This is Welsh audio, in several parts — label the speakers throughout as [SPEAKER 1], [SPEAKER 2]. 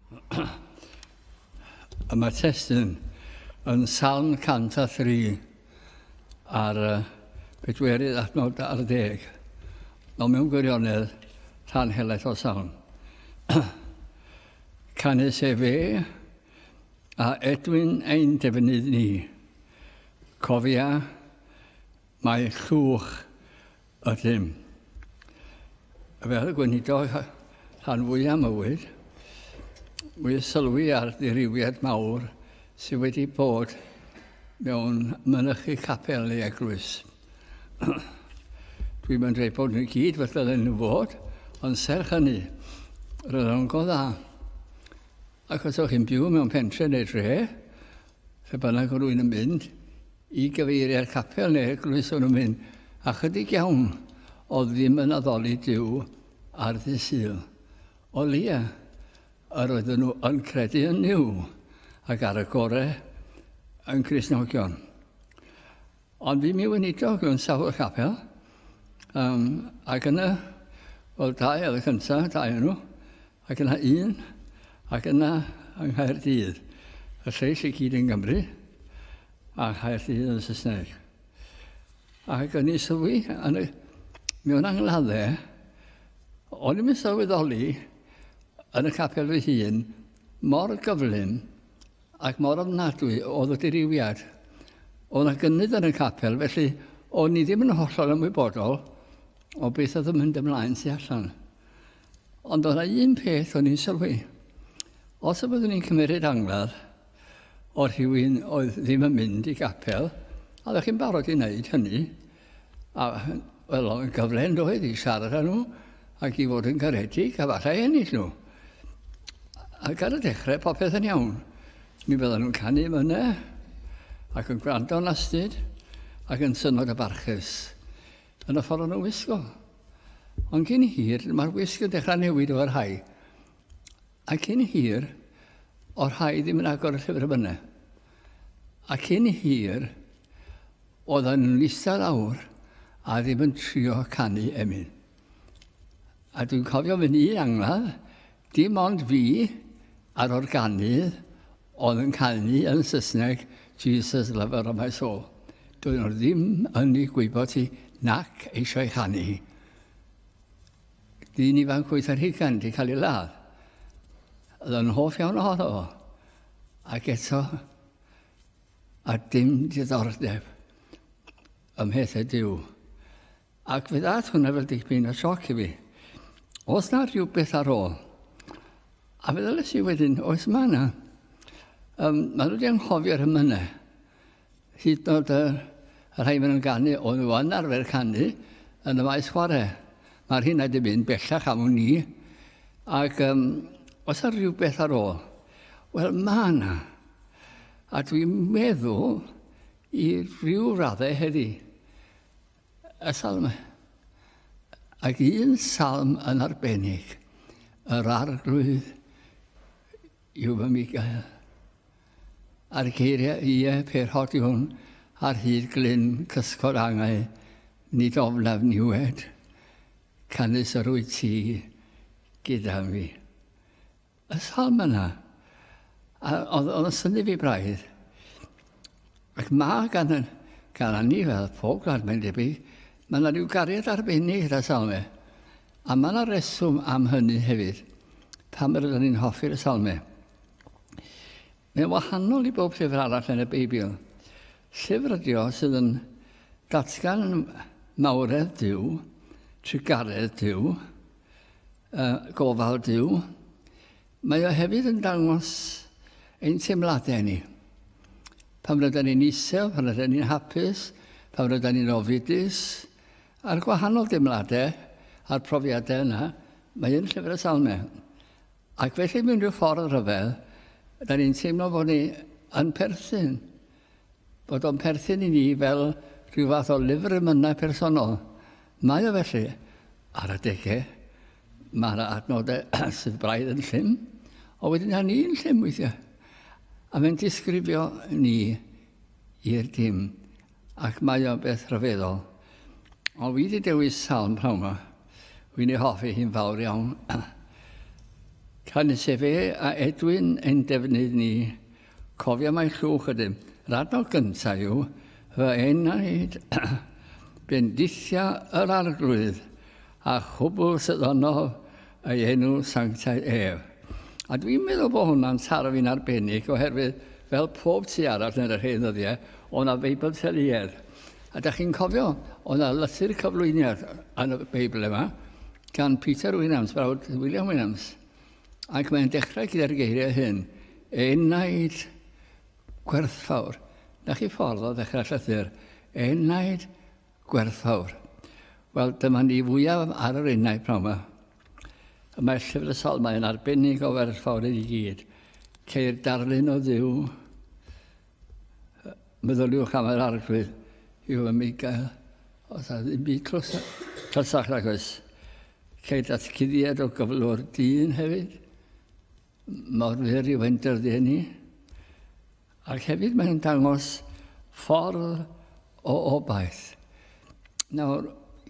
[SPEAKER 1] Y mae testun yn Salm 103 ar y bedwerydd adnod ar ddeg. Ond mewn gwirionedd, rhan helaeth o salm. Canys efe a edwyn ein defnydd ni. Cofia Mae llwch ydym. Fel y gweinidog rhan fwyaf mywyd, wedi sylwi ar ddirywiad mawr sydd wedi bod mewn mynychu capel neu eglwys. Dwi'n mynd dweud bod nhw gyd fel dylen nhw fod, ond serch hynny, roedd o'n go dda. Ac os o'ch chi'n byw mewn pentre neu dre, lle bynnag o rwy'n yn mynd, i gyfeiriad capel neu eglwys o'n nhw'n mynd, a chydig iawn oedd ddim yn addoli Duw ar ddydd Sul. O leia, yr oedden nhw yn credu yn Nuw ac ar y gore yn Gristnogion. Ond fi mi weinidog mewn sawl capel, ac yna, wel, dau oedd y cyntaf, dau nhw, ac yna un, ac yna yng Nghaerdydd, y lleill i gyd yn Gymru, a Nghaerdydd yn Saesneg. Ac o'n i'n sylwi yn y, mewn angladdau, o'n i'n sylweddoli yn y capel fy hun mor gyflym ac mor ofnadwy oedd y diriwiad. Oedd yna gynnydd yn y capel, felly o'n i ddim yn hollol ymwybodol o beth oedd yn mynd ymlaen tu allan. Ond oedd yna un peth o'n i'n sylwi. Os y byddwn i'n cymryd angladd o rhywun oedd ddim yn mynd i gapel, a ddech chi'n barod i wneud hynny, a wel, oedd yn gyfle yn doedd i siarad â nhw ac i fod yn garedig a falle ennill nhw. Ac ar y dechrau, popeth yn iawn. Mi fydden nhw'n canu myne, ac yn gwrando'n astud, ac yn synod y barchus yn y ffordd o'n nhw'n wisgo. Ond cyn hir, mae'r wisg yn dechrau newid o'r rhai. A cyn hir, o'r rhai ddim yn agor y llyfr yma. A cyn hir, oedden nhw'n eistedd lawr a ddim yn trio canu emyn. A dwi'n cofio mynd i angladd, dim ond fi a'r organydd oedd yn canu yn Saesneg Jesus Lover of My Soul. Doedden nhw ddim yn ei gwybod hi nac eisiau chanu hi. Dyn ifanc wyth ar hugain wedi cael ei ladd. Oedd o'n hoff iawn ohono fo. Ac eto, a dim diddordeb ym mhethau Duw. Ac fe ddaeth hwnna fel dipyn o sioc i fi. Oes na rhywbeth ar ôl? A fe ddyles i wedyn, oes ma na. Maen nhw wedi anghofio'r hymynau. Hyd yn oed y, y rhai maen nhw'n ganu, o'n nhw yn arfer canu yn y maes chwarae. Mae'r hyn wedi mynd bellach am wn i. Ac oes na rhywbeth ar ôl? Wel, mae yna. A dwi'n meddwl i ryw raddau heddi. Y salm. Ac un salm yn arbennig, yr arglwydd yw fy migael. A'r geiriau, ie, pe rhodi hwn ar hyd glyn cysgod angau, nid ofnaf niwed, canys yr wyt ti gyda fi. Y salm yna, a oedd yn synnu fi braidd. Ac mae gan, gan ni fel pob gwlad mae'n debyg, mae yna rhyw gariad arbennig gyda salmau. A mae yna reswm am hynny hefyd, pam yr ydyn ni'n hoffi'r salmau. Mae'n wahanol i bob llyfr arall yn y Beibl. Llyfr ydi o sydd yn datgan mawredd Duw, trugaredd Duw, gofal Duw. Mae o hefyd yn dangos ein teimladau ni. Pan rydyn ni'n isel, pan rydyn ni'n hapus, pan rydyn ni'n ofidus, a'r gwahanol deimladau a'r profiadau yna, mae yn llyfr y Salmau. Ac felly mewn rhyw ffordd rhyfedd, da ni'n teimlo bod ni yn perthyn, bod o'n perthyn i ni fel rhyw fath o lyfr emynau personol. Mae o felly, ar adegau, mae yna adnodau sydd braidd yn llym, ond wedyn da ni'n llym weithiau. A mae'n disgrifio ni i'r dim, ac mae o'n beth rhyfeddol. Ond fi wedi dewis salm pnawn yma. Fi'n ei hoffi hi'n fawr iawn. Canys efe a edwyn ein defnydd ni, cofia mai llwch ydym. Yr adnod gyntaf yw, fy enaid bendithia yr arglwydd, a chwbl sydd yno ei enw sanctaidd ef. A dwi'n meddwl bod hwnna'n taro fi'n arbennig oherwydd fel pob tu arall yn yr hen ddyddiau, oedd 'na Feibl teuluedd. A da chi'n cofio, oedd 'na lythyr cyflwyniad yn y Beibl yma gan Peter Williams, brawd William Williams. Ac mae'n dechrau gyda'r geiriau hyn, enaid gwerthfawr. Na chi ffordd o ddechrau llythyr, enaid gwerthfawr. Wel, dyma ni fwyaf ar yr enaid pnawn yma. Y mae llyfr y Salmau yn arbennig o werthfawr i gyd. Ceir darlun o Dduw. Meddyliwch am yr arglwydd yw y Michael. Os a ddim byd closach nag oes. Ceir datguddiad o gyflwr dyn hefyd. Mor fyr yw ein dyddiau ni. Ac hefyd mae'n dangos ffordd o obaith. Nawr,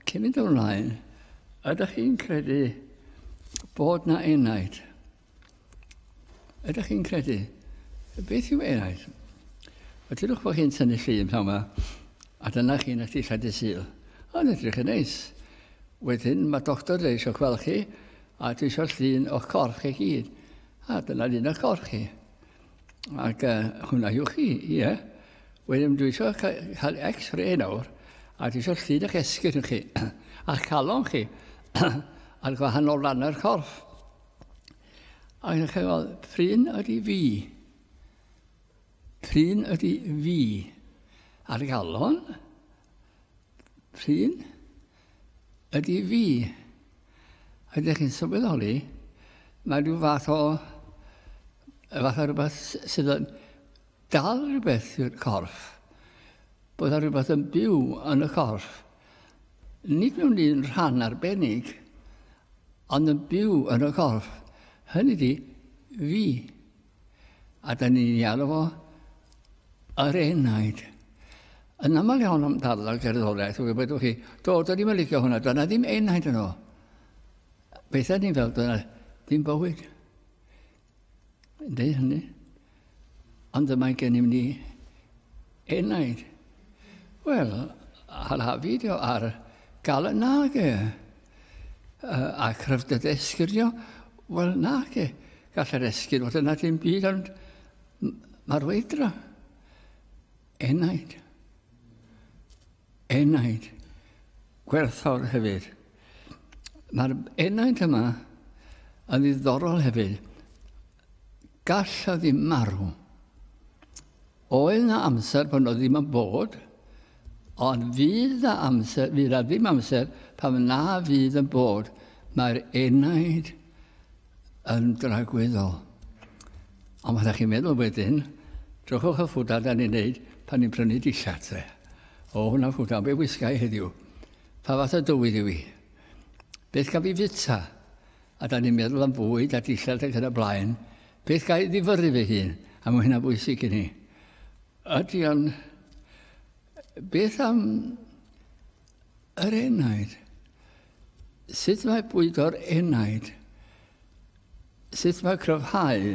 [SPEAKER 1] cyn mynd ymlaen, ydych chi'n credu bod na enaid? Ydych chi'n credu? Beth yw enaid? Wel, dydwch bod chi'n tynnu llun pnawn yma, a dyna chi'n eich dillad y Sul. Ond edrych yn neis. Wedyn mae doctor dweud eisiau gweld chi, a dwi eisiau llun o'ch corff chi gyd. A dyna lun o'ch corff chi. Ac hwnna yw chi, ie. Yeah. Wedyn dwi eisiau cael x-ray nawr, a dwi eisiau llun o'ch esgyrn chi, a'ch calon chi, a'r gwahanol rannau'r corff. A chi'n meddwl, prin ydy fi? Prin ydy fi? A'r galon, prin ydy fi. A ydych chi'n sylweddoli, mae rhyw fath o, fath o rhywbeth sydd yn dal rhywbeth i'r corff. Bod yna rhywbeth yn byw yn y corff. Nid mewn un rhan arbennig, ond yn byw yn y corff. Hynny ydi, fi. A da ni'n ei alw fo yr enaid. Yn aml iawn am darllen gerddoriaeth, wybodwch chi, do, da ni'n licio hwnna, dyna ddim enaid yno. Beth ni'n fel, dyna ddim bywyd. Yn dweud hynny. Ond y mae gennym ni enaid. Wel, ar hafid o ar gael nag e. A cryfdod esgyrio, wel nag e. Gall yr esgyrn fod yna dim byd, ond mae'r weidra. Enaid. Enaid. Gwerthfawr hefyd. Mae'r enaid yma yn ddiddorol hefyd. Gall o ddim marw. Oedd na amser pan oedd ddim yn bod, ond fydd na amser, fydd na ddim amser pan na fydd yn bod. Mae'r enaid yn dragwyddol. Ond pan chi'n meddwl wedyn, drychwch y ffwdan da ni'n neud pan ni'n prynu dillad te. O, hwnna ffwdan, be wisgai heddiw? Pa fath o dywydd yw i? Beth gaf fi fita? A da ni'n meddwl am fwyd a dillad ac yn y blaen. Beth ga i ddifyrru fy hun? A mae hynna bwysig i ni. Ydy o'n... Beth am yr enaid? Sut mae bwydo'r enaid? Sut mae cryfhau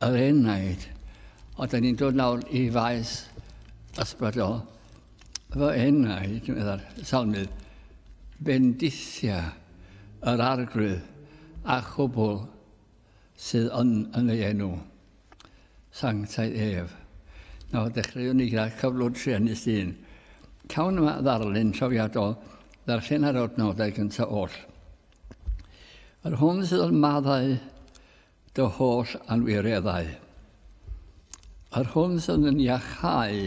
[SPEAKER 1] yr enaid? O, da ni'n dod nawr i faes ysbrydol. Fy enaid, meddai'r salmydd, bendithia yr arglwydd a chwbl sydd yn, yn ei enw. Sanctaidd ef. Nawr, dechreuwn ni gyda cyflwr truenus dyn. Cawn yma ddarlun trawiadol, ddarllen ar adnodau gyntaf oll. Yr hwn sydd yn maddau dy holl anwireddau. Yr hwn sydd yn iachau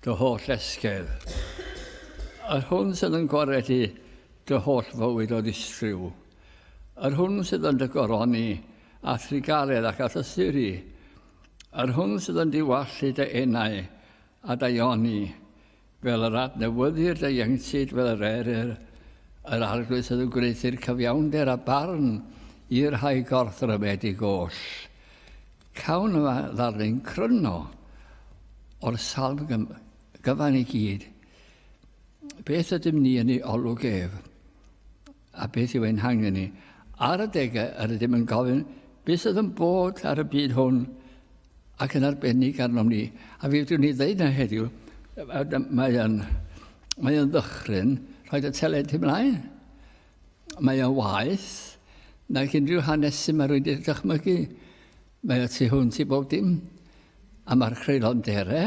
[SPEAKER 1] dy holl esgedd. Yr hwn sydd yn gwaredu dy holl fywyd o ddistryw. Yr hwn sydd yn dy goroni a thrugaredd ac a thysuri. Yr hwn sydd yn diwallu dy enau a daioni, fel yr adnewyddir dy ieuenctid fel yr eryr, yr arglwydd sydd yn gwneuthur cyfiawnder a barn i'r rhai gorthrymedig oll. Cawn yma ddarlun cryno o'r salm gyfan i gyd. Beth ydym ni yn ei olwg ef? A beth yw ein hangen ni? Ar adegau yr ydym yn gofyn beth sydd yn bod ar y byd hwn ac yn arbennig arnom ni. A fi fedrwn ni ddeud na heddiw, mae yn, mae yn ddychryn rhoi y teledu ymlaen. Mae yn waeth nag unrhyw hanesu mae rwy'n wedi dychmygu. Mae o tu hwnt i bob dim. A mae'r creulondere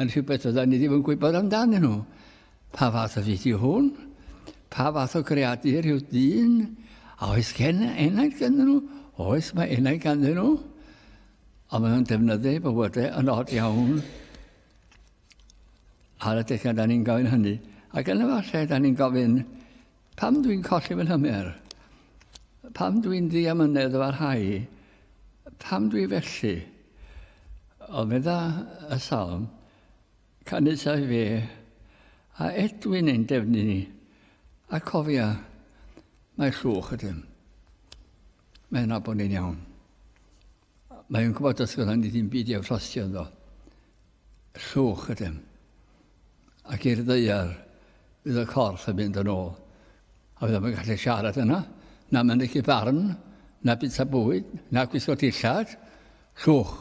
[SPEAKER 1] yn rhywbeth oedden ni ddim yn gwybod amdanyn nhw. Pa fath o fyd yw hwn? Pa fath o greadur yw dyn? A oes gen enaid ganddyn nhw? Oes, mae enaid ganddyn nhw. Ond maen nhw'n defnyddio eu bywydau yn od iawn. Ar y dechrau, da ni'n gofyn hynny. Ac yn y falle, da ni'n gofyn, pam dwi'n colli fy nhymer? Pam dwi'n ddiamynedd efo'r rhai? Pam dwi felly? Ond medda y salm, canys a fe, a edwyn ein defnydd ni, a cofia, mae llwch ydym. Mae'n nabod ni'n iawn. Mae'n gwybod os gyda ni ddim byd i afrostio ynddo. Llwch ydym. Ac i'r ddaear fydd y corff yn mynd yn ôl. A fydd yn gallu siarad yna, na mynegi barn, na bwyta bwyd, na gwisgo dillad. Llwch.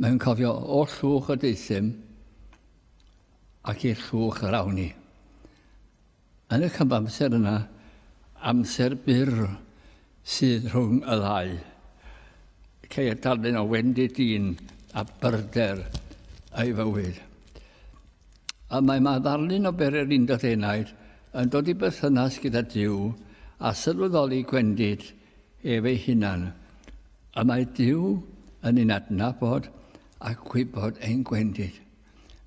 [SPEAKER 1] Mae'n cofio o llwch y deuthum ac i'r llwch yr awn ni. Yn y cyfamser yna, amser byr sydd rhwng y ddau. Ceir darlun o wendid dyn a byrder ei fywyd. A mae yma ddarlun o bererindod enaid yn dod i berthynas gyda Duw a sylweddoli gwendid ef ei hunan. A mae Duw yn ein adnabod a gwybod ein gwendid.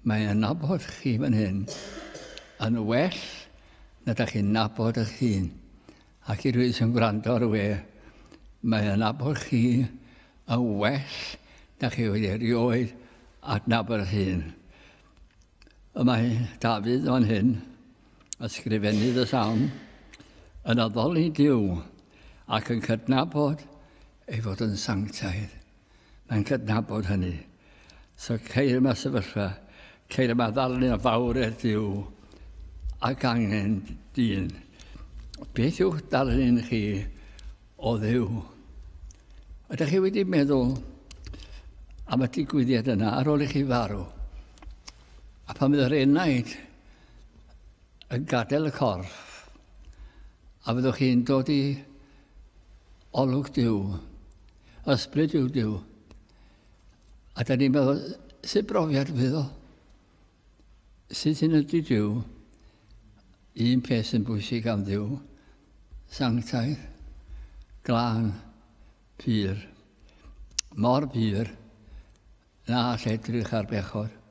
[SPEAKER 1] Mae yn nabod chi fan hyn yn well na da chi'n nabod eich hun. Ac i rywun sy'n gwrando ar y we, mae yn nabod chi yn well na chi wedi erioed adnabod eich hun. Y mae Dafydd fan hyn, ysgrifennydd y salm, yn addoli Duw ac yn cydnabod ei fod yn sanctaidd. Mae'n cydnabod hynny. So ceir yma sefyllfa, ceir yma ddarlun o fawredd Duw ac angen dyn. Beth yw'ch darlun chi o Dduw? Ydych chi wedi meddwl am y digwyddiad yna ar ôl i chi farw? A pan fydd yr enaid yn gadael y corff, a fyddwch chi'n dod i olwg Duw, ysbryd yw Duw, a da ni'n meddwl, sut brofiad fydd o? Sut hyn ydy Duw? Un peth sy'n bwysig am Dduw, sanctaidd, glân, pur. Mor pur, na all edrych ar bechod.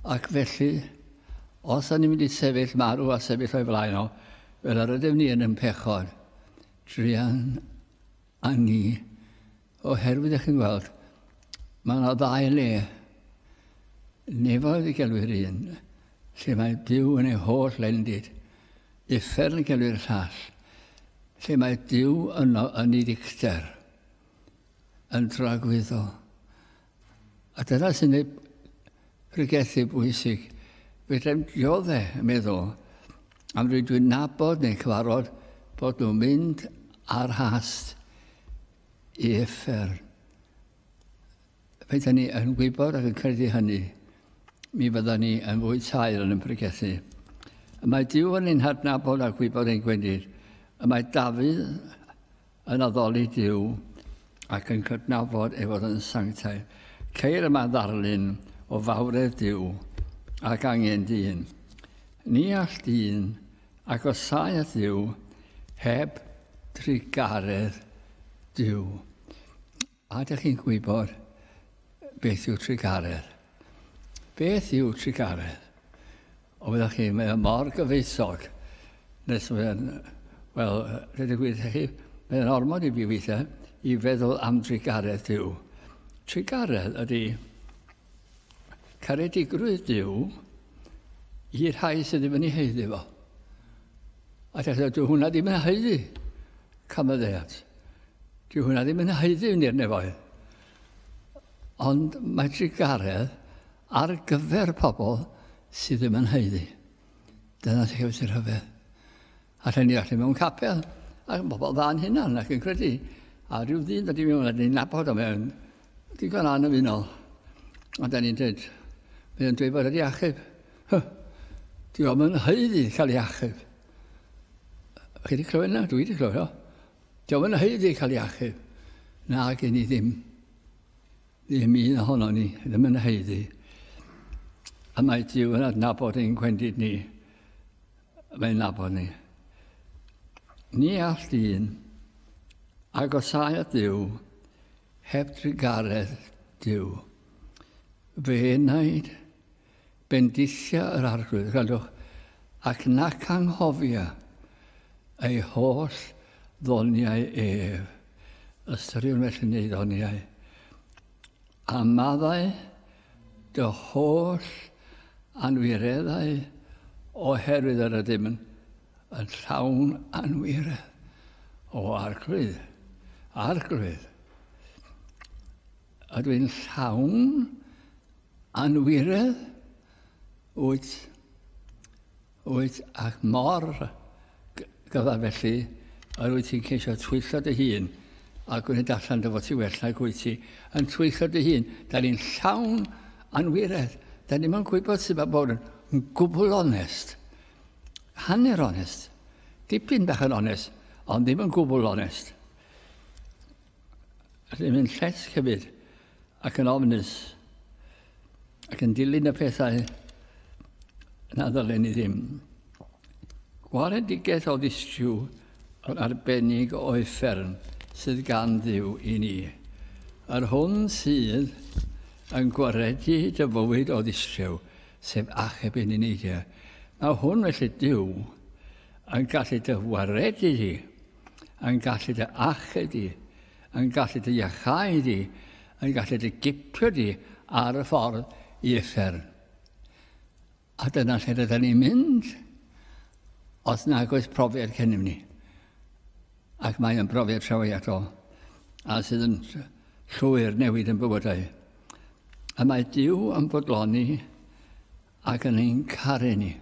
[SPEAKER 1] Ac felly, os ydyn ni'n mynd i sefyll marw a sefyll o'i flaen o, fel yr ydym ni yn ein pechod, druan a ni, oherwydd ych chi'n gweld, mae yna ddau le. Nefoedd y gelwir un, lle mae Duw yn ei holl lendid. Uffern y gelwir y llall, lle mae Duw yno yn ei ddicter, yn dragwyddol. A dyna sy'n ei pregethu bwysig. Fedrai'm diodde meddwl am rywun dwi'n nabod neu cyfarfod bod nhw'n mynd ar hast i uffern. Pe ni yn gwybod ac yn credu hynny, mi fydda ni yn fwy taer yn pregethu. Y mae Duw yn ein hadnabod a gwybod ein gwendid. Y mae Dafydd yn addoli Duw ac yn cydnabod ei fod yn sanctaidd. Ceir yma ddarlun o fawredd Duw ac angen dyn. Ni all dyn agosáu at Dduw heb trugaredd Duw. A ydych chi'n gwybod beth yw trugaredd? Beth yw trugaredd? O fyddwch chi, mae o mor gyfoethog nes mae'n, wel, rhaid y gwir chi, mae'n ormod i fi weithiau i feddwl am trugaredd Duw. Trugaredd ydy caredigrwydd Duw i'r rhai sydd ddim yn ei haeddu fo. A dych dyw hwnna ddim yn haeddu camyddeant. Dyw hwnna ddim yn haeddu fynd i'r nefoedd. Ond mae trugaredd ar gyfer pobl sydd ddim yn haeddu. Dyna sy'n rhyfedd. Allen ni allan mewn capel Ac yn bobl dda'n hunan ac yn credu. A rhyw ddyn dod i mewn a ni'n nabod o mewn digon annymunol. A da ni'n dweud, mae o'n dweud bod wedi achub. Huh, di o'm yn haeddu cael ei achub. Chi wedi clywed yna? Dwi wedi clywed o. Di o'm yn haeddu cael ei achub. Na, gen i ddim. Ddim un ohono ni ddim yn haeddu. A mae Duw yn adnabod ein gwendid ni. Mae'n nabod ni. Ni all dyn agosáu at Dduw heb drugaredd Duw. Fy enaid, bendithia yr Arglwydd, gwrandwch, ac nac anghofia ei holl ddoniau ef. Ystyriwn felly neu ddoniau. A maddau dy holl anwireddau oherwydd yr ydym yn, yn llawn anwiredd. O Arglwydd, Arglwydd. Ydw i'n llawn anwiredd? Wyt, wyt, ac mor gyfa felly, yr wyt ti'n ceisio twyllo dy hun a gwneud allan dy fod ti well nag wyt ti yn twyllo dy hun. Da ni'n llawn anwiredd. Da ni'n gwybod sut mae bod yn gwbl onest. Hanner onest. Dipyn bach yn onest, ond ddim yn gwbl onest. Ddim yn llesg hefyd, ac yn ofnus, ac yn dilyn y pethau na ddylen ni ddim. Gwaredigaeth o ddistryw yn arbennig o uffern sydd gan Dduw i ni. Yr hwn sydd yn gwaredu dy fywyd o ddistryw, sef achub ein eneidiau. Mae hwn felly Duw yn gallu dy waredu di, yn gallu dy achub di, yn gallu dy iachau di, yn gallu dy gipio di ar y ffordd i uffern. A dyna lle rydyn ni'n mynd, os nag oes profiad gennym ni. Ac mae yn brofiad trawiadol, a sydd yn llwyr newid yn bywydau. A mae Duw yn bodloni ac yn ein caru ni.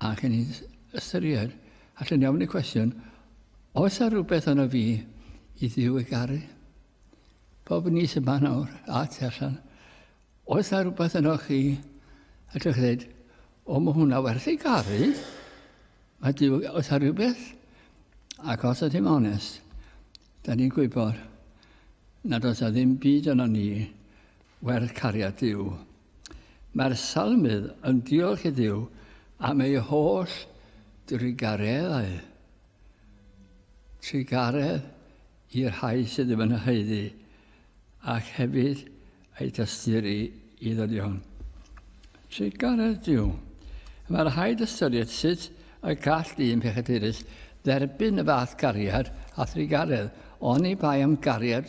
[SPEAKER 1] Ac yn ein ystyried, allan ni ofyn y cwestiwn, oes 'na rhywbeth yno fi i Dduw ei garu? Pob ni sy'n yma nawr, a tu allan, oes 'na rhywbeth yno chi, a ydych chi ddweud, o, mae hwnna werth ei garu? Mae Duw, oes 'na rhywbeth? Ac os ydym onest, da ni'n gwybod nad oes 'na ddim byd yno ni werth cariad Duw. Mae'r salmydd yn diolch i Dduw am ei holl drugareddau. Trugaredd i'r rhai sydd ddim yn haeddu, ac hefyd ei tosturi i ddynion. Trugaredd Duw. Mae rhaid ystyried sut y gall dyn pechadurus dderbyn y fath gariad a thrugaredd, oni bai am gariad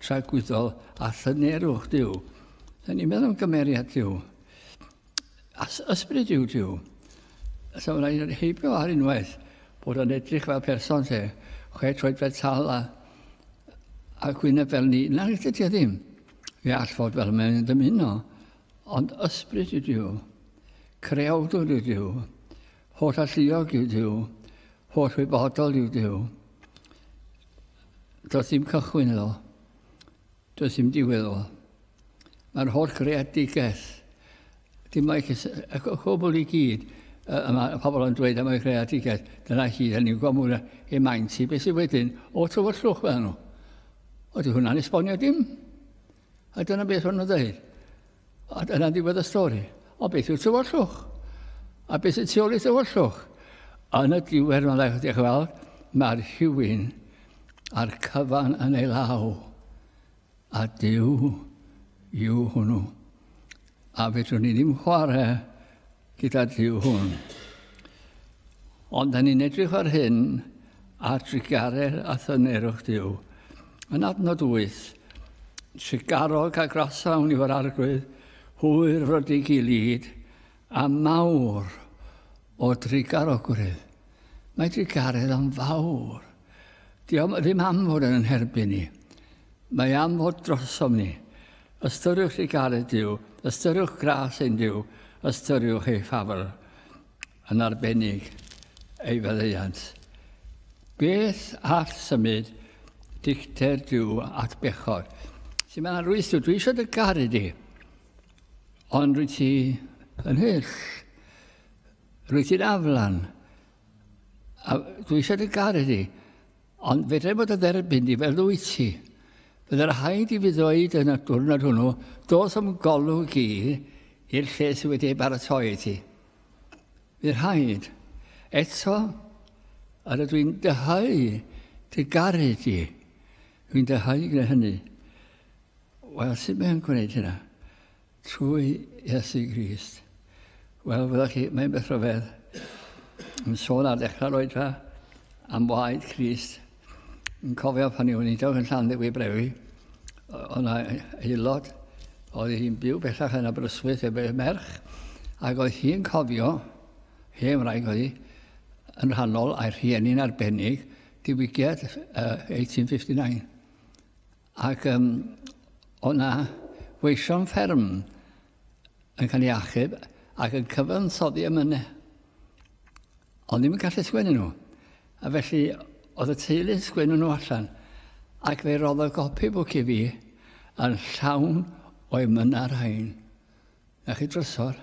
[SPEAKER 1] tragwyddol a thynerwch Duw. Da ni'n meddwl am gymeriad Duw. Ysbryd yw Duw. So mae'n rhaid heibio ar unwaith bod o'n edrych fel person lle, 6 troedfedd tal a gwyneb fel ni. Na, dydy o ddim. Fe all fod fel mae'n dymuno. Ond ysbryd yw Duw. Creawdwr yw Duw. Holl alluog yw Duw. Holl wybodol yw Duw. Does dim cychwyn iddo. Does dim diwedd iddo. Mae'r holl greadigaeth, dim mai y cwbl i gyd, y mae pobl yn dweud am y greadigaeth, dyna hi, da ni'n gwybod mwy ei maint hi, beth sydd wedyn, o tywyllwch fel nhw. O, di hwnna'n esbonio dim. A dyna beth o'n nhw'n dweud. A dyna ddiwedd y stori. O, beth yw'r tywyllwch? A beth sy'n tu ôl i tywyllwch? Yn y diwedd, mae'n rhaid i chi weld, mae'r rhywun a'r cyfan yn ei law. A Duw yw hwnnw. A fedrwn ni ddim chwarae gyda Duw hwn. Ond da ni'n edrych ar hyn a trugaredd a thynerwch Duw. Yn adnod 8, trugarog a grasawn yw yr Arglwydd, hwyr frodyg i lid, a mawr o drugarogrwydd. Mae trugaredd yn fawr. Diolch ddim am fod yn herbyn ni. Mae am fod drosom ni. Ystyriwch trugaredd Duw, ystyriwch gras ein Duw, ystyriwch ei ffafr, yn arbennig ei faddeuant. Beth all symud dicter Duw at bechod? Sy'n mae'n arwystl, dwi eisiau dy garu di, ond rwy ti yn hyll, rwy ti'n aflan, a dwi eisiau dy garu di, ond fedrai bod y dderbyn di fel wyt ti. Byddai'r rhaid i fi ddweud yn y diwrnod hwnnw, dos am golwg i i'r lle sydd wedi ei baratoi i ti. Fydd rhaid. Eto, yr ydw i'n dyhau dy garu di. Dwi'n dyhau gwneud hynny. Wel, sut mae'n gwneud hynna? Trwy Iesu Grist. Wel, fyddwch chi, mae'n beth rhyfedd. Yn sôn ar ddechrau'r oedfa am waed Crist. Yn cofio pan i weinidog yn Llanddewi Brefi, oedd yna aelod, oedd hi'n byw bellach yn Aberystwyth efo'i merch, ac oedd hi'n cofio, hen wraig oedd hi, yn rhannol a'i rhieni'n arbennig, diwygiad 1859. Ac oedd yna weision fferm yn cael ei achub ac yn cyfansoddi emynau. Ond ddim yn gallu sgwennu nhw. A felly oedd y teulu'n sgwennu nhw allan. Ac fe roddodd gopi bwc i fi yn llawn o emynau rhain. Na chi drysor.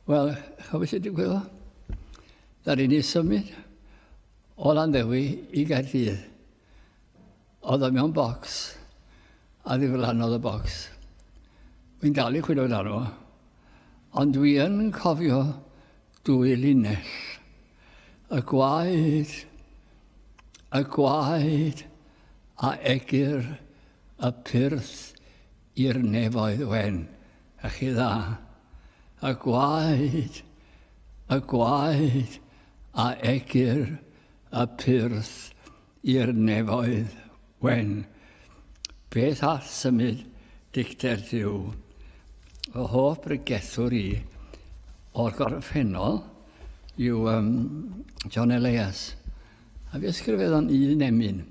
[SPEAKER 1] Wel, chofio sydd digwyddodd? Ddaru ni symud o Landdewi i Gaerdydd. Oedd o mewn bocs, a ddiflannodd y bocs. Wy'n dal i chwilio amdano fo, ond dwi yn cofio dwy linell. Y gwaed, y gwaed a egyr y pyrth i'r nefoedd wen. A chi dda. Y gwaed, y gwaed a egyr y pyrth i'r nefoedd wen. Beth all symud dicter Duw? Fy hoff bregethwr i o'r gorffennol yw John Elias. A fi ysgrifennodd o'n un emyn.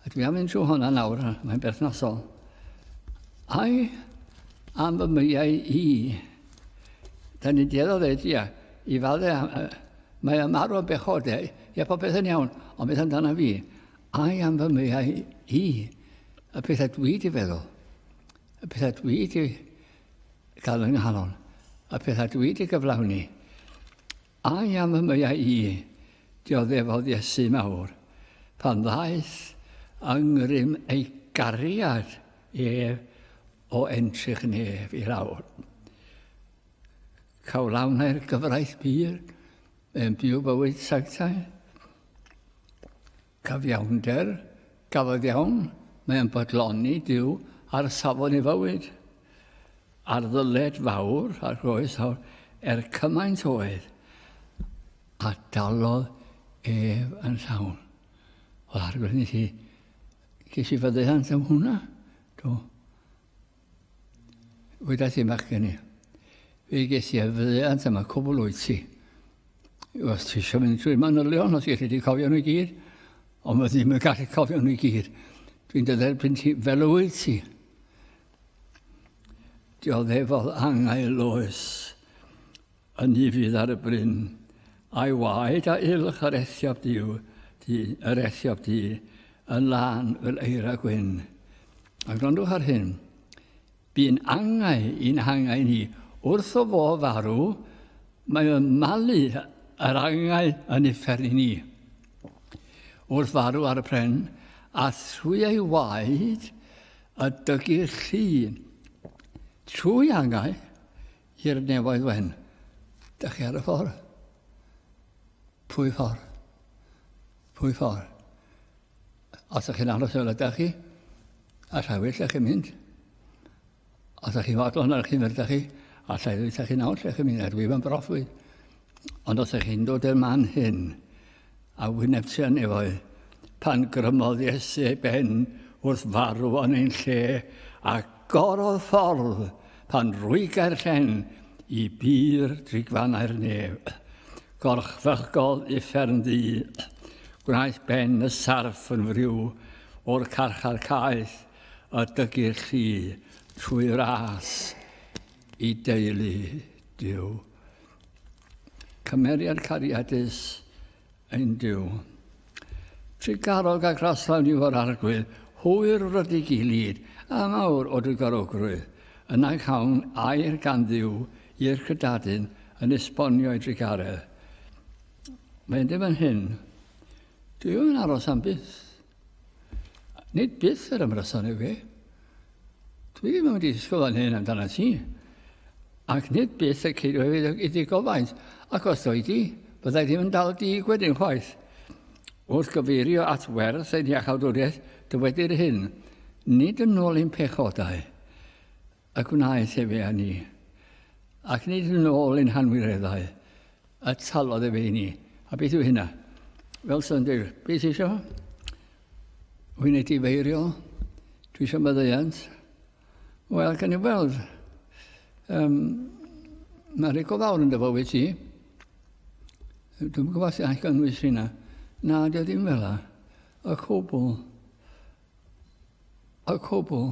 [SPEAKER 1] A dwi am fynd trwy hwnna nawr, mae'n berthnasol. Ai am fy meiau i. Da ni'n dueddol dweud, ia, i fadde, mae y marw yn bechod, e, ia, popeth yn iawn, ond beth amdano fi? Ai am fy meiau i, y pethau dwi di feddwl, y pethau dwi di gael yng nghalon, y pethau dwi di gyflawni. Ai am fy meiau i, dioddefodd Iesu mawr, pan ddaeth yng ngrym ei gariad ef o entrych nef i lawr. Cawlawnau'r gyfraith bur, yn byw bywyd sanctaidd. Cyfiawnder, gafodd iawn, mae'n bodloni Duw ar safon ei fywyd. Ar ddyled fawr, ar groes fawr, er cymaint oedd, a dalodd ef yn llawn. Wel, arglwydd, nes i, ces i faddeuant am hwnna. Do. Weda ti, machgen i. Fe ges i faddeuant am y cwbl wyt ti. Os ti eisiau mynd trwy'r manylion, os gallu di cofio nhw i gyd, ond mae ddim yn gallu cofio nhw i gyd. Dwi'n dy dderbyn ti fel wyt ti. Dioddefodd angau loes yn ufudd ar y bryn, a'i waed a ylch yr ethiop diw, di, yr ethiop di, yn lân fel eira gwyn. A gwrandwch ar hyn. Bu'n angau i'n hangau ni. Wrth o fo farw, mae o'n malu yr angau yn uffern i ni. Wrth farw ar y pren, a thrwy ei waed y dygir llu, trwy angau i'r nefoedd wen. Dych chi ar y ffordd? Pwy ffordd? Pwy ffordd? Os ydych chi'n aros fel ydych chi, a llawer lle chi'n mynd. Os ydych chi'n fodlon ar chi'n ydych chi, a lle ydych chi'n nawr lle chi'n mynd, a dwi'n broffwyd. Ond os ydych chi'n dod i'r man hyn, a wyneb tua nefoedd, pan grymodd Iesu ei ben wrth farw yn ein lle, a gorodd ffordd pan rwygai'r llen i bur drigfannau'r nef. Gorchfygodd uffern ddu, gwnaeth ben y sarff yn friw o'r carchar caeth y dygir llu trwy ras i deulu Duw. Cymeriad cariadus ein Duw. Trugarog a graslawn yw yr Arglwydd, hwyr wredig i lid, a mawr o drugarogrwydd. Yna cawn air gan Dduw i'r cydadyn yn esbonio ei drugaredd. Mae'n ddim yn hyn. Dwi ddim yn aros am byth. Nid byth yr ymryson yw fi. Dwi ddim yn mynd i ddisgwyl fan hyn amdano ti. Ac nid byth y ceidw hefyd i ddigofaint. Ac os doi di, byddai ddim yn dal dig wedyn chwaith. Wrth gyfeirio at werth ein iachawdwriaeth, dywedir hyn, nid yn ôl ein pechodau y gwnaeth efe â ni, ac nid yn ôl ein hanwireddau y talodd efe i ni. A beth yw hynna? Fel sy'n dweud, beth eisiau? Wy'n ei difeirio? Dwi eisiau maddeuant? Wel, gan i weld, mae rhai go fawr yn dy fywyd ti. Dwi'n gwybod sy'n all gynnwys hynna. Na, dio ddim fel la. Y cwbl. Y cwbl.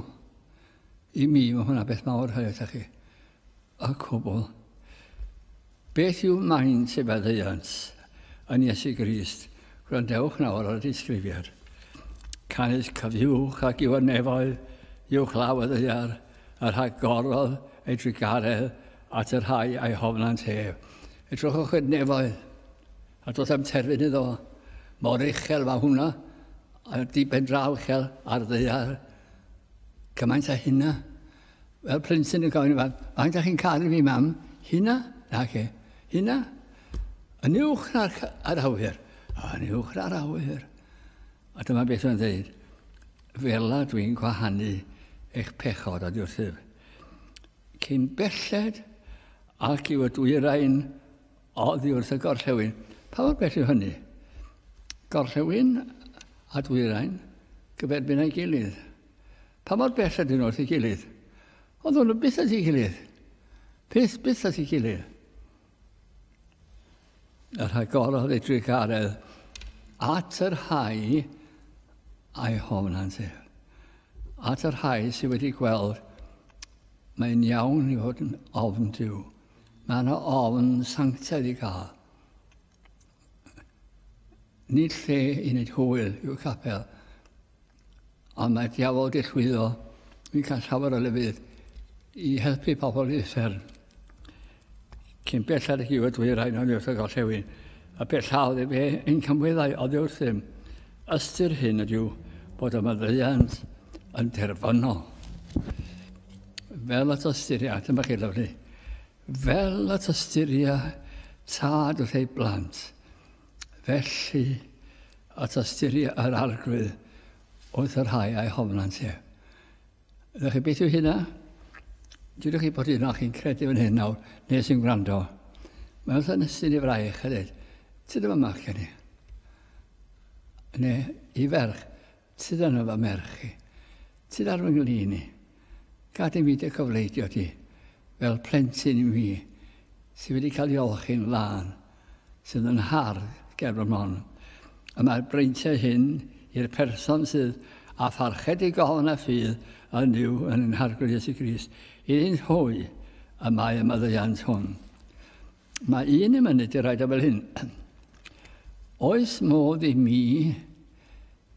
[SPEAKER 1] I mi, mae hwnna beth mawr rhaid ydych chi. Y cwbl. Beth yw maint ei faddeuant yn Iesu Grist? Gwrandewch nawr ar y disgrifiad. Canys cyfiwch ac yw y nefoedd uwch law y ddaear, y rhagorodd ei drugaredd at y rhai a'i hofnant ef. Edrychwch i'r nefoedd, a does am terfyn iddo. Mor uchel mae hwnna, a di ben draw uchel ar ddaear. Cymaint â hynna. Fel plentyn yn gofyn i fam, faint â chi'n cael i fi, mam? Hynna? Na ce. Hynna? Yn uwch na'r awyr. Yn uwch na'r awyr. A dyma beth mae'n dweud. Fela dwi'n gwahanu eich pechod oddi wrthyf. Cyn belled ac yw y dwyrain oddi wrth y gorllewin. Pa mor bell yw hynny? Gorllewin a dwyrain gyferbyn â'i gilydd. Pa mor bell ydyn nhw wrth ei gilydd? Oedd nhw byth at ei gilydd. Byth, byth at ei gilydd. Y rhagorodd ei drugaredd at yr rhai a'i hofnant ef. At y rhai sydd wedi gweld mae'n iawn i fod yn ofn Duw. Mae yna ofn sanctaidd i gael. Nid lle i wneud hwyl yw'r capel, ond mae diafol di llwyddo, fi'n cael llawer o lefydd, i helpu pobl i uffern. Cyn belled ag yw y dwyrain oddi wrth y gorllewin, a bellaodd efe ein camweddau oddi wrthym. Ystyr hyn ydyw bod y maddeuant yn derfynol. Fel y tosturia, dyma chi lyfli, fel y tosturia tad wrth ei blant, felly y tosturia yr Arglwydd wrth y rhai a'i hofnant ef. Ydych chi beth yw hynna? Dydych chi bod un o'ch chi'n credu fan hyn nawr, neu sy'n gwrando. Mae'n wrth ynysyn i fraich a dweud, ti ddim yma gen i. Neu i ferch, ti ddim yma merch i. Ti ar fy nglin i. Gad i mi dy cyfleidio di, fel plentyn i mi, sydd wedi cael ei olchi'n lân, sydd yn hardd ger fy mron. Y mae'r breintiau hyn i'r person sydd a pharchedig ofn a ffydd yn Nuw yn ein Harglwydd Iesu Grist. Iddynt hwy y mae y maddeuant hwn. Mae un yn mynyd i raid o fel hyn. Oes modd i mi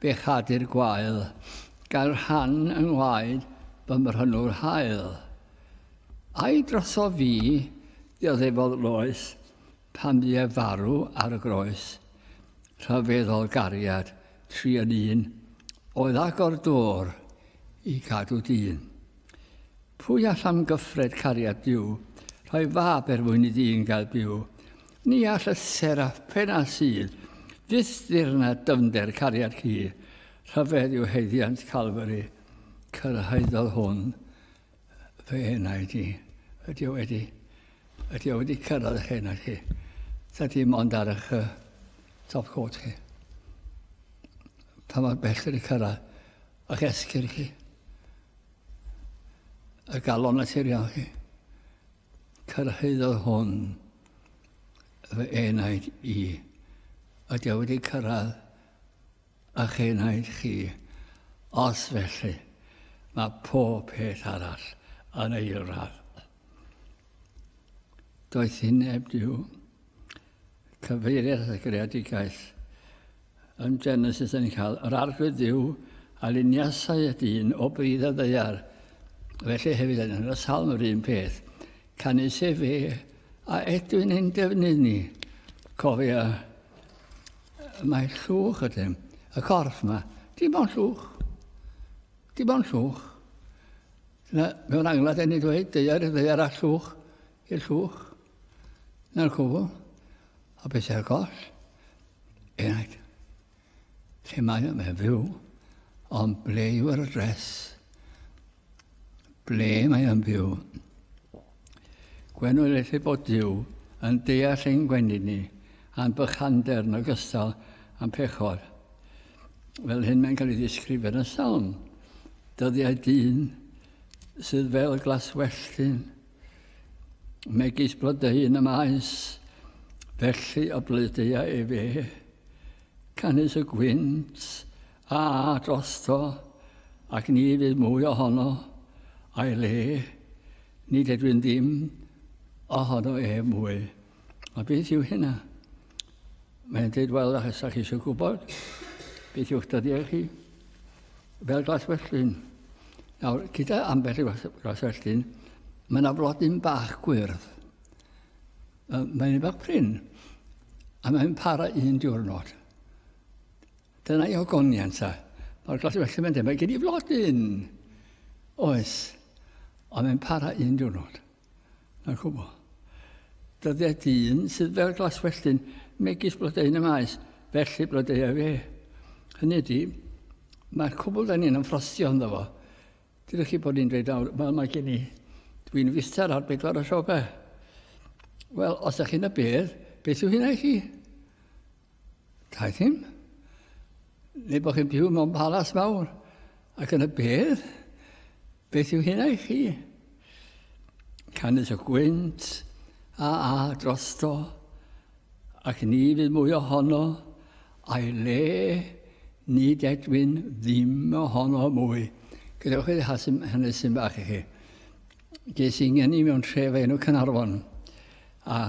[SPEAKER 1] bechadu'r gwael gael rhan yng ngwaed fy mhrynwr hael? Ai droso fi ddioddefodd loes pan fu ef farw ar y groes? Rhyfeddol gariad, 3 yn 1, oedd agor dôr i gadw dyn. Pwy all amgyffred cariad Duw, rhoi fab er mwyn i ddyn gael byw? Ni all y seraff penna sydd, fyth ddirnad dyfnder cariad cu. Rhyfedd yw haeddiant Calfari, cyrhaeddodd hwn fy enaid i. Ydy o wedi, ydy o wedi cyrraedd eich enaid chi? Ta dim ond ar eich top coat chi? Pa mor bell wedi cyrraedd eich esgyrn chi? Y galon naturiol chi? Cyrhaeddodd hwn fy enaid i. Ydy o wedi cyrraedd a'ch enaid chi? Os felly, mae pob peth arall yn eilradd. Doethineb Duw, cyfeiriad at y greadigaeth. Yn Genesis yn cael yr arglwydd Dduw a luniasau y dyn o bridd y ddaear. Felly hefyd yn y salm yr un peth. Canys efe a edwyn ein defnydd ni. Cofia, mae llwch ydym. Y corff yma, dim ond llwch. Dim ond llwch. Dyna, mewn angladd yn ei dweud, deiar i ddeiar a llwch i'r llwch. Na'r cwbl. A beth sy'n goll? Enaid. Lle mae o? Mae'n fyw. Ond ble yw'r adres? Ble mae o'n byw? Gwenwyl elli bod Duw yn deall ein gwendid ni a'n bychander yn ogystal â'n pechod. Fel hyn mae'n cael ei ddisgrifio yn y salm. Dyddiau dyn sydd fel glaswelltyn, megis blodeuyn y maes, felly y blodeuau efe. Canys y gwynt a drosto, ac ni fydd mwy ohono, a'i le, nid edwyn ddim ohono e mwy. A beth yw hynna? Mae'n dweud, wel, os ydych chi eisiau gwybod, beth yw'ch dyddiau chi? Fel glaswelltyn. Nawr, gyda ambell i glaswelltyn, mae yna flodyn bach gwyrdd. Mae'n un bach prin, a mae'n para un diwrnod. Dyna i ogoniant a. Mae'r glaswelltyn mae'n dweud, mae gen i flodyn. Oes, ond mae'n para un diwrnod. Na'r cwbl. Dyddiau dyn sydd fel glaswelltyn, megis blodeuyn y maes, felly blodeuau fe. Hynny ydy, mae'r cwbl da ni'n ymffrostio ynddo fo. Dydych chi bod ni'n dweud nawr, wel mae gen i, dwi'n fistar ar bedwar o siopau. Wel, os ydych chi'n y bedd, beth yw hynna i chi? Taith hyn. Neu bod chi'n byw mewn palas mawr ac yn y bedd, beth yw hynna i chi? Canys y gwynt a a drosto, ac ni fydd mwy ohono, a'i le nid edwyn ddim ohono mwy. Gadewch i hanesyn bach i chi. Ges i ngeni mewn tref enw Caernarfon, a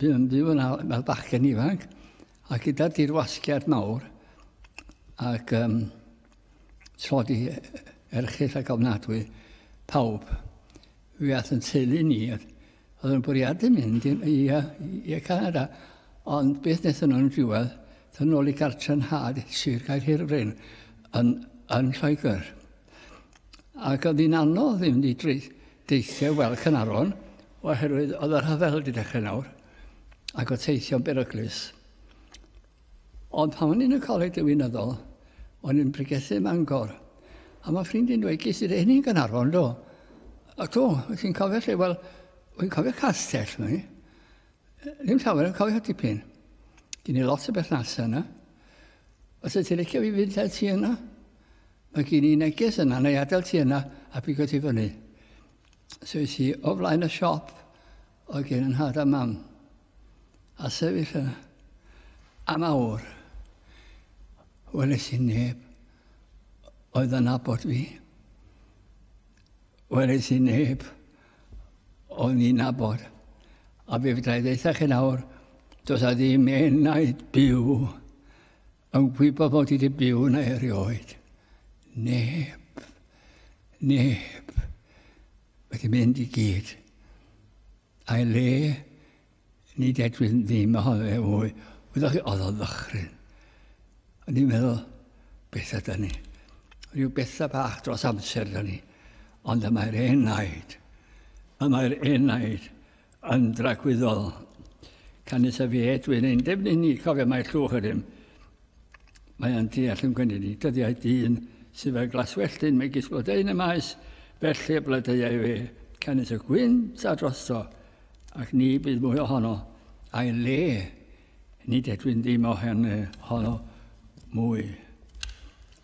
[SPEAKER 1] Bu'n byw yna fel bachgen ifanc, a gyda dirwasgiad mawr ac um, tlodi erchyll ac ofnadwy pawb. Fi ath yn teulu ni, oedd yn bwriadu mynd i, i, i, i Canada, ond beth wnaethon nhw'n diwedd, dod nôl i gartre nhad Sir Gaerhirfryn yn, yn Lloegr. Ac oedd hi'n anodd i fynd i deithio weld Caernarfon, oherwydd oedd y rhyfel wedi dechrau nawr, ac oedd teithio'n beryglus. Ond pan o'n i'n y coleg diwinyddol, o'n i'n pregethu ym Mangor. A mae ffrind i'n dweud, ges i'r un i'n Gaernarfon, do? A do, wyt ti'n cofio lle? Wel, wy'n cofio castell, mae. Ddim llawer, yn cofio dipyn. Gen i lot o berthnasau yna. Os ydych ti'n licio fi fynd â ti yna, mae gen i neges yna, neu adael ti yna a bigo ti fyny. So es i o flaen y siop oedd gen yn nhad a mam. A sefyll yna am awr. Weles i neb oedd yn nabod fi. Weles i neb o'n i'n nabod. A fe fedra i ddeutha chi nawr, does a ddim enaid byw yn gwybod bod i wedi byw yna erioed. Neb. Neb. Wedi mynd i gyd. A'i le, nid edwyn ddim ohono fe fwy. Wyddoch chi, oedd o'n ddychryn. O'n i'n meddwl, beth ydy ni? Rhyw bethau bach dros amser ydy ni. Ond y mae'r enaid, y mae'r enaid yn dragwyddol. Canys y fe dwi'n ein defnydd ni, cofio mae llwch ydym. Mae yn deall yn gwneud ni. Dyddiau dyn sydd fel glaswelltyn megis blodeuyn y maes, felly y blodeuau fe. Canys y gwynt a drosto, ac ni bydd mwy ohono, a'i le, nid edwyn ddim ohono mwy.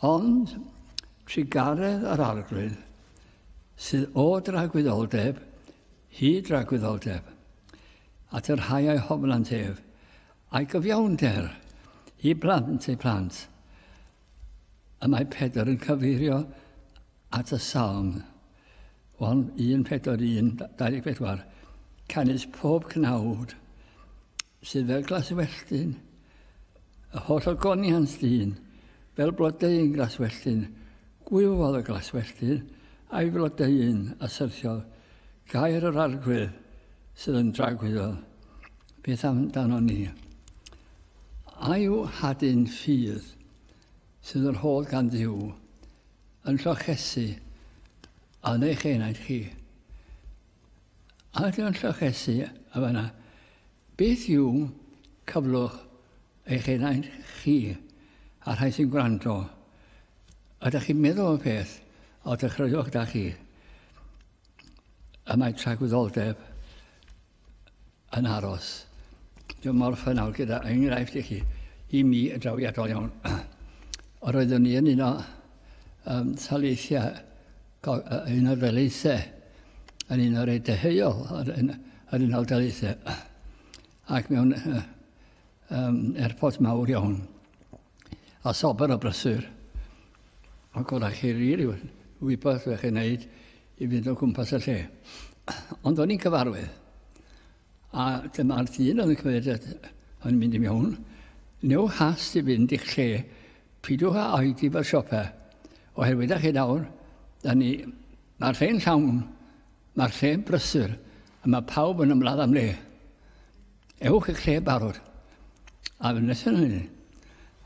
[SPEAKER 1] Ond trugaredd yr arglwydd sydd o dragwyddoldeb hyd dragwyddoldeb, at y rhai a'i hofnant ef, a'i gyfiawnder i blant eu plant. Y mae Pedr yn cyfeirio at y salm 1 Pedr 1, 24, canys pob cnawd sydd fel glaswelltyn, Y holl ogoniant dyn, fel blodeuyn glaswelltyn, gwywodd y glaswelltyn, a'i flodeuyn a syrthiodd, gair yr Arglwydd sydd yn dragwyddol. Beth amdano ni? A yw hadyn ffydd sydd yn rhodd gan Dduw yn llochesu yn eich enaid chi? A ydy o'n llochesu a fanna? Beth yw cyflwch eich enaid chi a rhai sy'n gwrando? Ydych chi'n meddwl am y peth o dechreuwch da chi? Y mae tragwyddoldeb yn aros. Dwi'n morffen nawr gyda enghraifft i chi, i mi yn drawiadol iawn. Yr oeddwn i yn un o taleithiau, un o'r daleithiau, yn un o'r deheuol, yn un o'r daleithiau, ac mewn airport mawr iawn, a sober o brysur. Ac oedd chi rili wybod beth chi'n neud i fynd o gwmpas y lle. Ond o'n i'n cyfarwydd. A dyma'r dyn oedd yn cymryd yn mynd i mewn. Newch hast i fynd i'ch lle, pidwch â oedi fel siopa. Oherwydd â chi nawr, mae'r lle'n llawn, mae'r lle'n brysur, a mae pawb yn ymladd am le. Ewch i'ch lle barod. A fy nesaf hynny.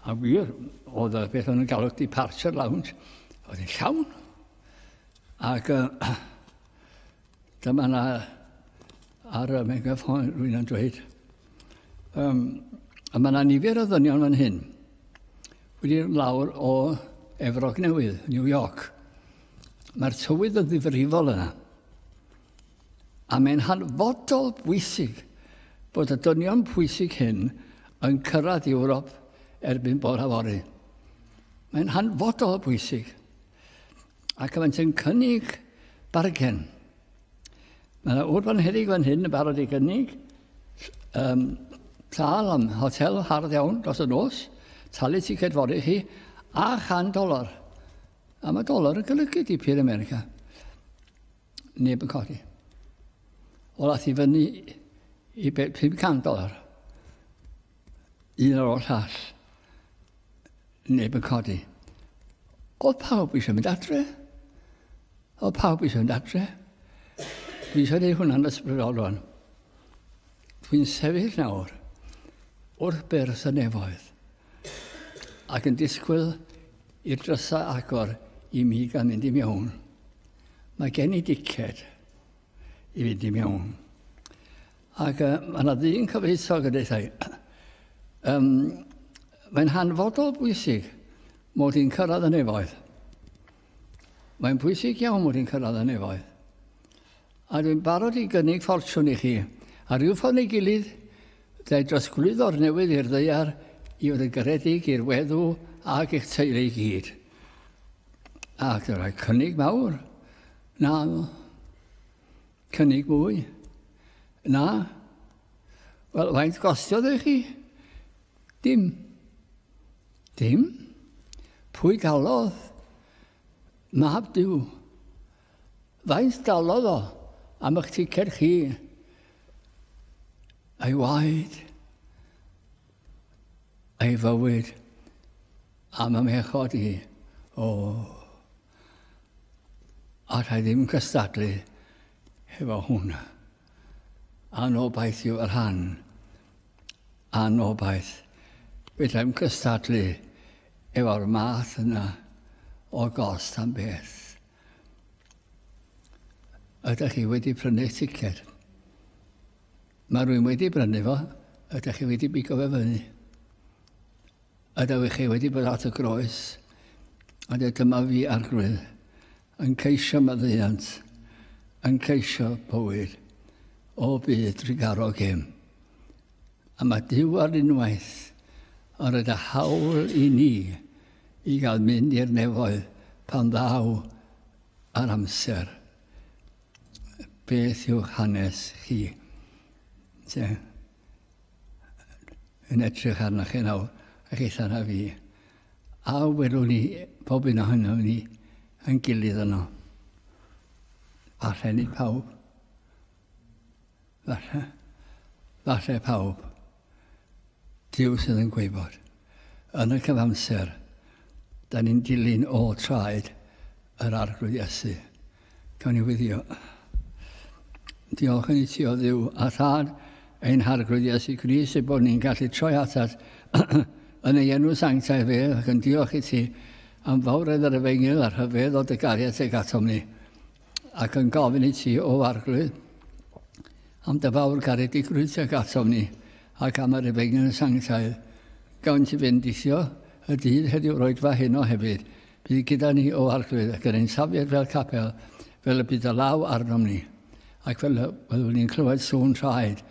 [SPEAKER 1] A wir, oedd y beth o'n yn galw departure lounge, oedd yn llawn. Ac dyma na ar y megaffon rwy'n yn dweud. A mae yna nifer o ddynion fan hyn wedi lawr o Efrog Newydd, New York. Mae'r tywydd yn ddifrifol yna. A mae'n hanfodol bwysig bod y dynion pwysig hyn yn cyrraedd Ewrop erbyn bore fory. Mae'n hanfodol bwysig. Ac maent yn cynnig bargen. Mae yna ŵr bonheddig fan hyn yn barod i gynnig tâl am hotel hardd iawn dros y nos, talu ticed fory i chi, a $100. A mae dolar yn golygu dipyn yn America. Neb yn codi. O lath i fyny i $500. Un ar ôl llall. Neb yn codi. Oedd pawb eisiau mynd adre. Oedd pawb eisiau mynd adre. Dwi eisiau gwneud hwnna'n ysbrydol rwan. Dwi'n sefyll nawr wrth byrth y nefoedd ac yn disgwyl i'r drysau agor i mi gael mynd i mewn. Mae gen i diced i fynd i mewn. Ac mae yna ddyn cyfoethog yn deutha i. Mae'n hanfodol bwysig mod i'n cyrraedd y nefoedd. Mae'n bwysig iawn mod i'n cyrraedd y nefoedd. A dwi'n barod i gynnig ffortiwn i chi. A rhyw ffordd neu gilydd, dda'i drosglwyddo'r newydd i'r ddaear i fod yn garedig i'r weddw ac i'ch teulu i gyd. Ac dwi'n rhoi cynnig mawr. Na, cynnig mwy. Na. Wel, faint gostiodd i chi? Dim. Dim. Pwy galodd? Mab Duw. Faint dalodd o am eich ticed chi? Ei waed, ei fywyd, am y mhechod i. O, a rhaid ddim cystadlu hefo hwnna. Anobaith yw yr rhan. Anobaith. Fedra i'm cystadlu efo'r math yna o gost am beth. Ydych chi wedi prynu ticed? Mae rhywun wedi brynu fo, ydych chi wedi bigo fe fyny? Ydych chi wedi bod at y groes? A dyma fi Arglwydd, yn ceisio maddeuant, yn ceisio bywyd, o byd trugarog hyn. A mae Duw ar unwaith yn rhaid y hawl i ni i gael mynd i'r nefoedd pan ddaw ar amser. Beth yw'ch hanes chi? Yn edrych arnoch chi nawr, ac eitha na fi. A welwn ni pob un ohonom ni yn gilydd yno. Falle nid pawb. Falle pawb. Duw sydd yn gwybod. Yn y cyfamser, da ni'n dilyn o traed yr Arglwydd Iesu. Cawn ni wyddio. Diolch yn i ti o Dduw a Thad ein Harglwydd Iesu Grist ei bod ni'n gallu troi atat yn ei enw sanctaidd fe ac yn diolch i ti am fawredd yr efengyl a'r rhyfedd o dy gariad tuag atom ni ac yn gofyn i ti o Arglwydd am dy fawr garedigrwydd tuag atom ni ac am yr efengyl sanctaidd. Gawn ti fendithio y dydd heddiw roedfa heno hefyd. Bydd gyda ni o Arglwydd ac yn ein safiad fel capel fel y bydd y law arnom ni ac fel y byddwn ni'n clywed sŵn traed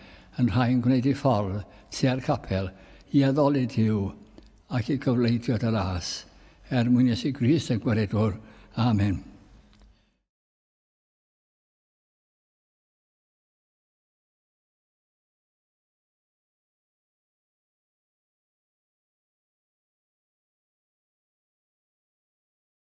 [SPEAKER 1] yn rhai'n gwneud ei ffordd tua'r capel i addoli Duw ac i gyfleidio dy ras er mwyn Iesu Grist y Gwaredwr. Amen.